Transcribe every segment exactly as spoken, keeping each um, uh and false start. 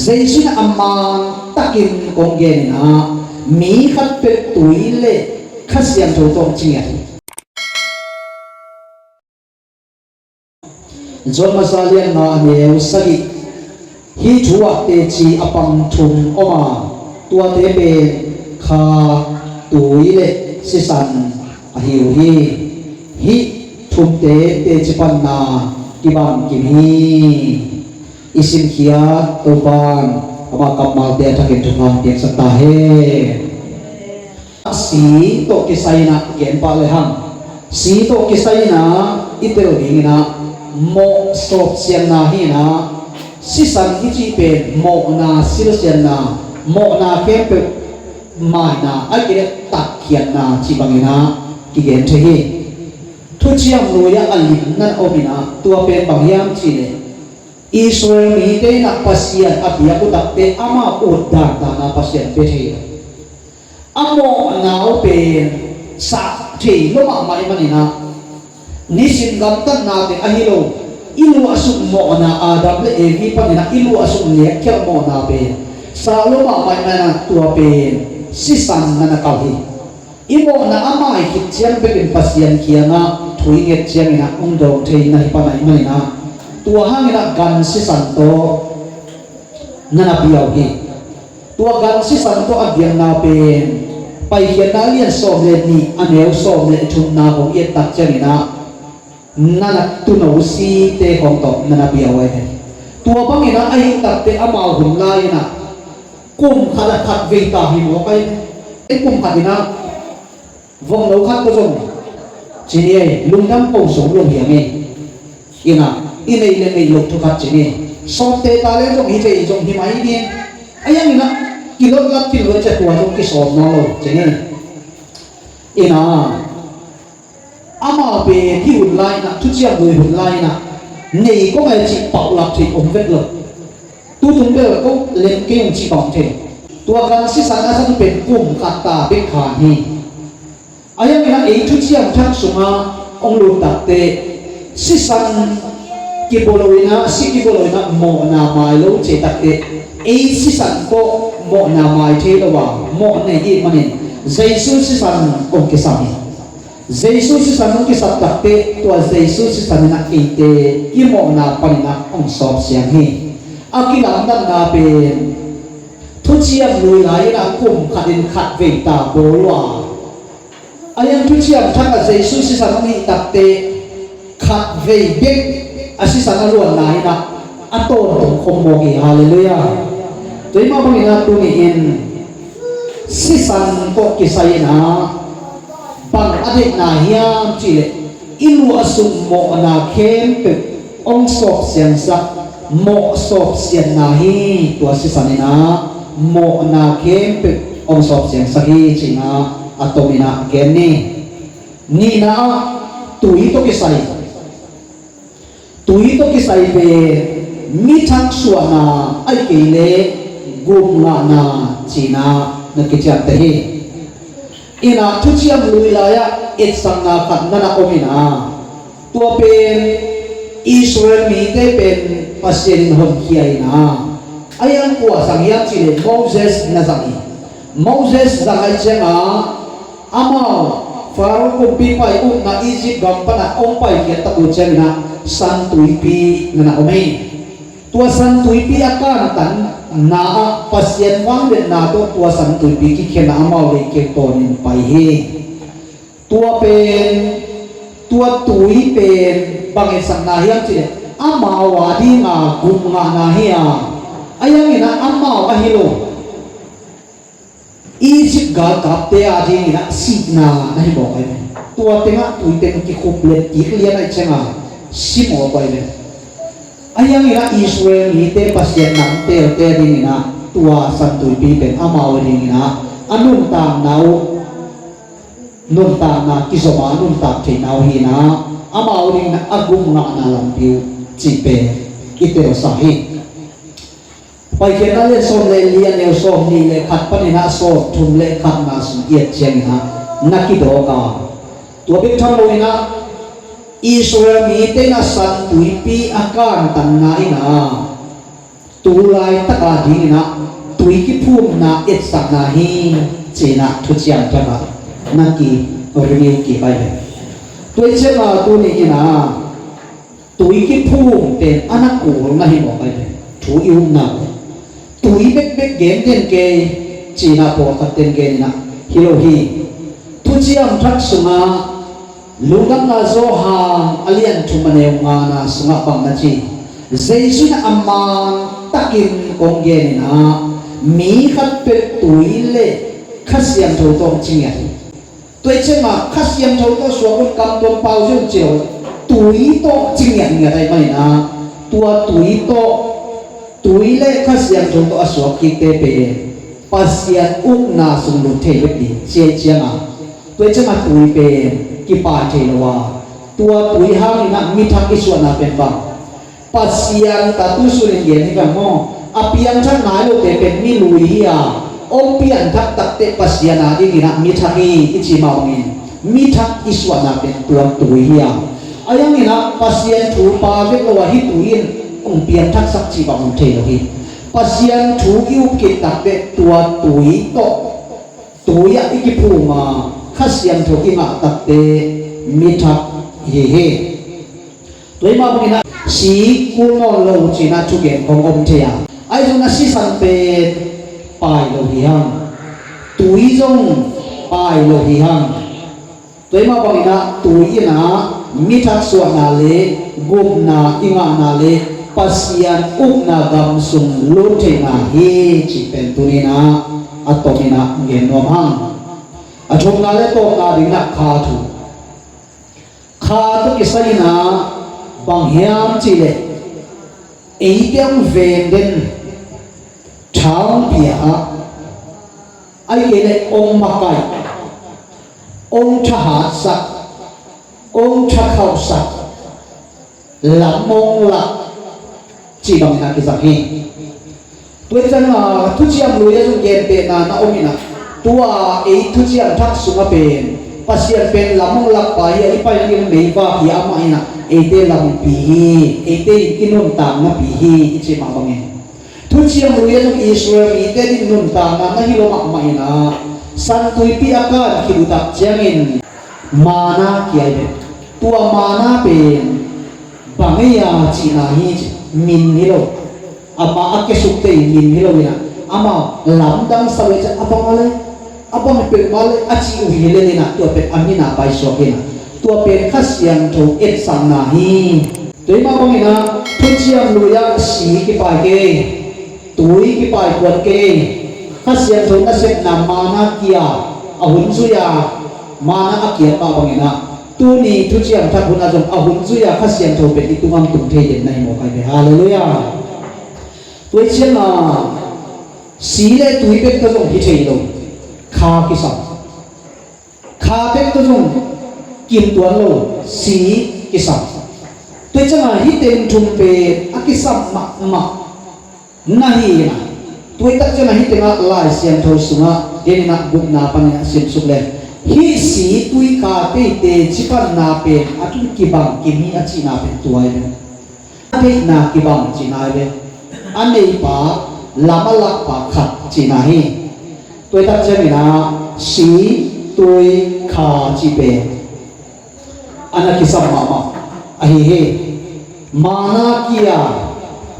Jesu in a man takin kong gen in ah, mi khat peuh tui le Kha Siangtho tawh ci ngiat hi. John masa lian nga a neu sagih. Hih thu ah teci a pang thum om a, tuate pen kha, tui le sisan ahi uh hi. Hih thumte teci panna kibang kim hi. I simkhiat Topa'n ama kammalte a thakin thupha piaksak ta hen. Si tawh kisai in ah gen pah le hang. Si tawh kisai in ah i tel ding in ah mawh sawpsianna hi in ah, sisan i cih pen mawhna silsianna, mawhna khempeuh maina, a kile tatkhiatna cih bangin ah kigen thei hi. Thuciam Lui ah a limna om in ah, tua pen bang hiam cih leh Israel mite in ah Pasian a biak uh takte ama ut dan dan a Pasian pia thei lo. A mawhna uh pen sah thei lo mahmah ahih manin ah, nisim gamtatnate ahi lo, i luahsuk mawhna, Adam le Evi panin ah i luahsuk lekkhialh mawhna pen sah lo mahmah ahih manin ah, tua pen sisan na na kal hi. I mawhna a mai khit ciang bekin Pasian kiangah thu i nget ciangin ah hong dawng thei na hi pan ahih manin ah, tua hangin ah gan sisan tawh na na piau hi. Tua gan sisan tawh a gianna pen Paikhiatna lian sawm le nih a neu sawm le thumna kong i et tak ciangin ah na na tuuno site khawng tawh na na piau ahi hi. Tua bangin ah ahih takte amau hun lai-in ah kum khat ah khat vei ta hi mawk ahi hi. Kum khat in ah vomno khat ko zong ci ni ei, lungdam ko sung lo hiam ei. In ah i neih le neih loh thu khat ci ni. Sawmte ta le zong hi thei zong hi mai ding. A hiang in ah kilot lak thil lo ciah tua zong kisawm nawn lo ci ni. In ah amau pen hih hun lai-in ah, Thuciam Lui hun lai-in ah nei kong ai cih paulap thei om vet lo. Tutung bel ko lem kei ung cih bang thei. Tua gan sisan a zat pen kum khat ta bek khan hi. A hiang in ah ei Thuciam Thak sungah hong lut takte sisan kibawl lo in ah, si kibawl lo in ah mawhna mai lo ci takte, ei sisan tawh mawhna mai thei lo a, mawh nei i hih manin Jesu sisan kong kisam hi. Jesu sisan hong kisap takte tua Jesu sisan in ah eite i mawhna panin ah hong sawpsiang hi. A kilamdanna pen Thuciam Lui lai-in ah kum khatin khat vei ta bawl uh a, a hiang Thuciam Thak ah Jesu sisan hong hih takte khat vei bek a sisan a luanna in ah a tawntung khawm mawk hi. Halleluiah. Tua ahih mah bangin ah tuni-in sisan tawh kisai-in ah bang a deihna hiam cih leh i luahsuk mawhna khempeuh hong sawpsiangsak, mawh sawpsianna hi. Tua sisan in ah mawhna khempeuh hong sawpsiangsak hi ci-in ah a tomin ah gen ni. Nihna ah tui tawh kisai. Tui tawh kisai pen mi thak suahna ahih kei leh gum ngahna ci-in ah na kiciamteh hi. In ah Thuciam Lui lai-ah etsakna khat na na om in ah, tua pen Israel mite pen Pasian in honkhia in ah, a hiang kua zang hiam cih leh Moses na zang hi. Moses zang ahih ciangah amau Faro kumpipa ii upna Egypt gam panah hong paikhiat tak uh ciangin ah San Tuipi na na om hi. Tua San Tuipi a kantanna ah Pasian vangliatna tawh tua San Tuipi kikhen ah amau leikek tawnin pai hi. Tua pen, tua tui pen bang etsakna hiam cih leh amau a dinga gum ngahna hi a, a hiangin ah amau ahi lo Egypt galkapte a dingin ah sihna na hi mawk ahi ve. Tua tengah tui teng kikhup le kik lian ahih ciangah si mawk ahi ve. A hiangin ah Israel mite Pasian namtelte dingin ah tua San Tuipi pen amau a dingin ah a nuntakna uh, nuntakna kizom a nuntak theihna uh hi-in ah amau a dingin ah a gum ngahna lampi uh cih pen i telsa hi. Paikhiatna lian sawm le li a neu sawm nih le khat panin ah sawm thum le khatna sung i et ciangin ah na kidawk a, tua bek tham loin ah Israel mite in ah San Tuipi a kantanna in ah tu laitak a dingin ah tui kiphumna etsakna hi, ci-in ah Thuciam Thak ah na kiring kik hi ve. Tua hi ciangin tuni in ah tui kiphum pen a na kul na hi mawk hi ve. Thu i upna tui bekbek gen den kei, ci-in ah pawlkhat ten gen in ah hi lo hi. Thuciam Thak sungah Lungdamna Johan a lian thum a neu ngana sungah bang na ci? Jesu in a man takin kong gen in ah, mi khat peuh tui le Kha Siangtho tawh ci ngiat hi. Tua hi ciangin Kha Siangtho tawh suak un, kam tuam pau ziau ci lo. Tui tawh ci ngiatngiat ahih manin ah, tua tui tawh, tui le Kha Siangtho tawh a suak kikte pen Pasian ukna sung lut thei bek ding ci ahih ciangin, tua hi ciangin tui pen kipai thei lo a, tua tui hangin ah mi thak i suahna pen bang? Pasian ta tu sunin gen hi bang maw? A piangthak nai lote pen mi lui hi a, hong piangthak takte Pasian a dingin ah mi thak hi i ci mah bangin, mi thak i suahna pen tua tui hi a. A hangin ah Pasian thu pha vek lo a hih tui in hong piangthaksak cih bang om thei lo hi. Pasian thu i up kik takte tua tui tawh, tui ah i kiphum a, Kha Siangtho i ngah takte mi thak hi hi. Tua hi mah bangin ah si kul nawn lo uh ci-in ah thugen kong om thei a, ahi zongin a sisan pen pai lo hi hang. Tui zong pai lo hi hang. Tua hi mah bangin ah tui in ah mi thak suahna le gupna i ngahna le Pasian ukna gam sung lut theihna hi cih pen tuni in ah a tomin ah gen nuam hang. A thumna le tawpna dingin ah kha thu. Kha tawh kisai in ah bang hiam cih leh eite hong veng den, tha hong pia a, ahih kei leh hong makaih, hong thahatsak, hong thakhauhsak, lam hong lak cih bangin ah kizang hi. Tua hi ciangin ah Thuciam Lui ah zong genpehna na om in ah, tua ei Thuciam Thak sungah pen Pasian pen lam hong lakpa hi a, i pai nading meivak hi a, amah in ah eite lampi hi, eite in i nuntaknapi hi i cih mah bangin, Thuciam Lui ah zong Israel mite in nuntakna na hi lo mahmah in ah, San Tuipi a kan khit uh tak ciangin manna kia hi ve. Tua manna pen bang ei a cihna hi ci, min hi lo. Amah a kiasukte min hi lo in ah, amau lamdang sa lo hi ci, a bang a le, a bang peuhmah le a cih uh hi lel in ah, tua pen a min a paisuak in ah, tua pen Kha Siangtho etsakna hi. Tua hi mah bangin ah Thuciam Lui ah si kipai kei, tui kipai kuan kei, Kha Siangtho nasepna manna kia a hun zui a, manna a kiat mah bangin ah tuni Thuciam Thak hun ah zong a hun zui a Kha Siangtho pen i tungah tung thei den na hi mawk hi ve. Halleluiah. Tua hi ciangin si le tui bek tawh zong hi thei lo, kha kisam. Kha bek tawh zong kim tuan lo, si kisam. Tua hi ciangin hih teng thum pen a kisam mahmah na hi in ah, tua hi tak ciangin hih tengah Lai Siangtho sungah, den in ah gupna panin a simsuk leh, hih si tui kha tei teci panna pen a tun kibang kim hi a cihna pen tua hi ve. A deihna kibang cihna hi ve. A neipa, lam a lakpa khat cihna hi. Tua hi tak ciangin ah si, tui, kha cih pen a na kisam mahmah ahi hi. Manna kia,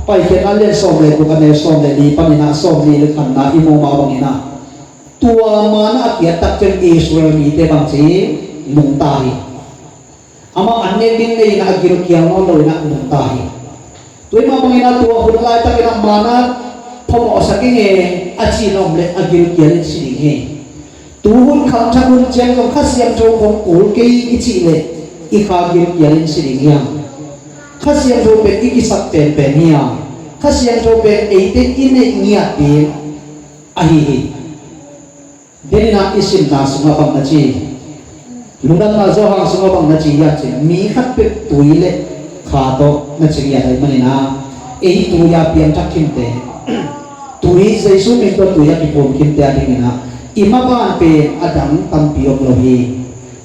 Paikhiatna lian sawm le guk a neu sawm le li panin ah sawm nih le khatna i mu mah bangin ah, tua manna a kiat tak ciang Israel mite bangci nungta hi. Amau an nek ding nei in ah a gilkial nawn lo in ah nungta hi. Tua hi mah bangin ah tua hun laitakin ah manna phamawhsak ing e a cih na om leh a gilkial in si ding hi. Tu hun khangthak hun ciang zong Kha Siangtho kong kul kei i cih leh i kha gilkial in si ding hiam? Kha Siangtho pen i kisap penpen hiam? Kha Siangtho pen eite i neih ngiat ding ahi hi. Den in ah i simna sungah bang na ci? Lungdamna Johan sungah bang na ci hiam cih leh, mi khat peuh tui le kha tawh na ci ngiat ahih manin ah, ei tui a piangthak khinte, tui Jesu min tawh tui a kiphum khinte a dingin ah, i maban pen a dang tampi om lo hi.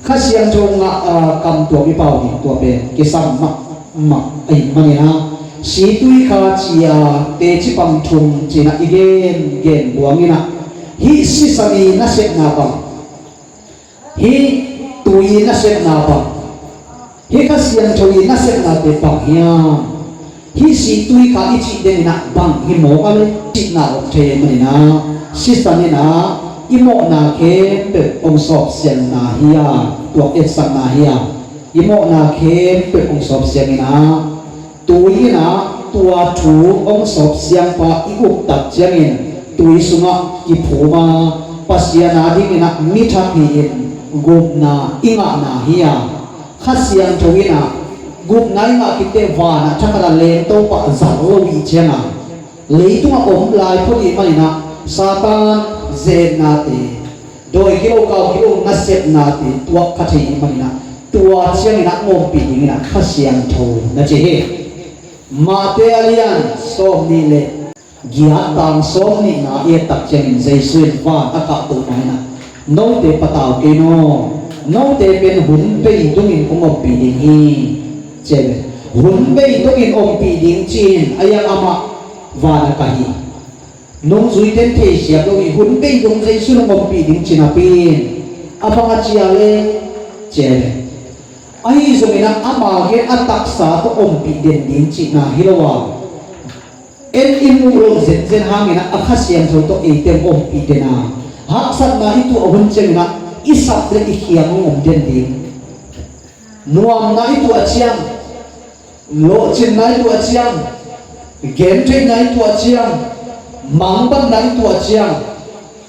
Kha Siangtho ngah, ah, kam tuam i pau ding tua pen kisam mahmah ahih manin ah, Situikha ci-a teci pang thum ci-in ah i gen gen buang in ah, hih sisan i nasepna bang, hih tui i nasepna bang, hih Kha Siangtho i nasepnate bang hiam? Hih situikha i cih den in ah bang hi mawk a le, cihna om thei ahih manin ah, sisan in ah i mawhna khempeuh hong sawpsiangna hi a, tuak etsakna hi a, i mawhna khempeuh hong sawpsiang in ah, tui in ah tua thu hong sawpsiangpa i up tak ciangin tui sungah kiphum a, Pasian ading in ah mi thak hi-in gupna i ngahna hi a, Kha Siangtho in ah gupna i ngah khit teh van ah thakhat a leng Topa zang lo i hih ciang a, leitungah om lai phot i hih manin ah Satan zetnate, dawi kilo kau kilo nasepnate tuak kha thei i hih manin ah, tua ciangin ah hong ompih dingin ah Kha Siangtho na ci hi. Matthai a lian sawmnih le giat, tang sawmnihna i et tak ciangin Jesu in van a kahto ma-in ah, note patau kei in aw, note pen hun bei dongin kong ompih ding hi, ci hi ve. Hun bei dongin ompih ding ci-in a, amah van a kah hi. Nungzuite in theisiam lo hi, hun bei dong Jesu in hong ompih ding ci napi-in, a bang a ci a le, ci hi ve. Ahi zongin ah ama gen a taksa tawh ompih den ding cihna hi lo a, en i muh loh zenzen hangin ah a Kha Siangtho tawh eite hong ompih den a, haksatna i tuah hun ciangin ah i sap le i khiang hong om den ding. Nuamna i tuah ciang, lawhcinna i tuah ciang, gentheihna i tuah ciang, mangbatna i tuah ciang,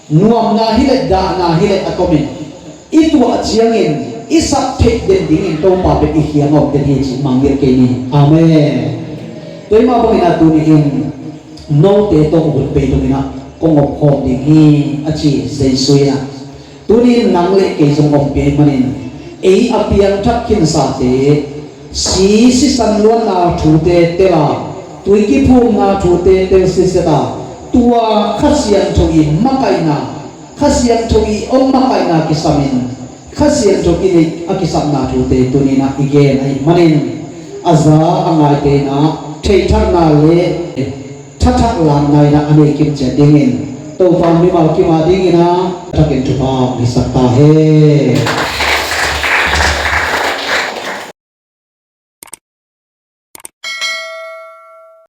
nuamna hi leh dahna hi leh a tomin i tuah ciangin i sap theih den dingin Topa pen i khiang a om den hi cih mangngilh kei ni. Amen. Tua ahih mah bangin ah tuni-in note tawh hun bei dongin ah kong omkhawm ding hi, a ci Jesu in ah. Tuni-in nang le kei zong ompih ahih manin, ei a piangthak khinsate, si sisan luanna thute tel a, tui kiphumna thute tel sitset a, tua Kha Siangtho i makaihna, Kha Siangtho i hong makaihna kisamin, Kha Siangtho i neih a kisapna thute tuni-in ah i gen ahih manin, a za a ngaite in ah theihthakna le thathak lakna in ah a nei kim ciat dingin Topa in mimal kim a dingin ah thakin thupha hong hisak ta hen.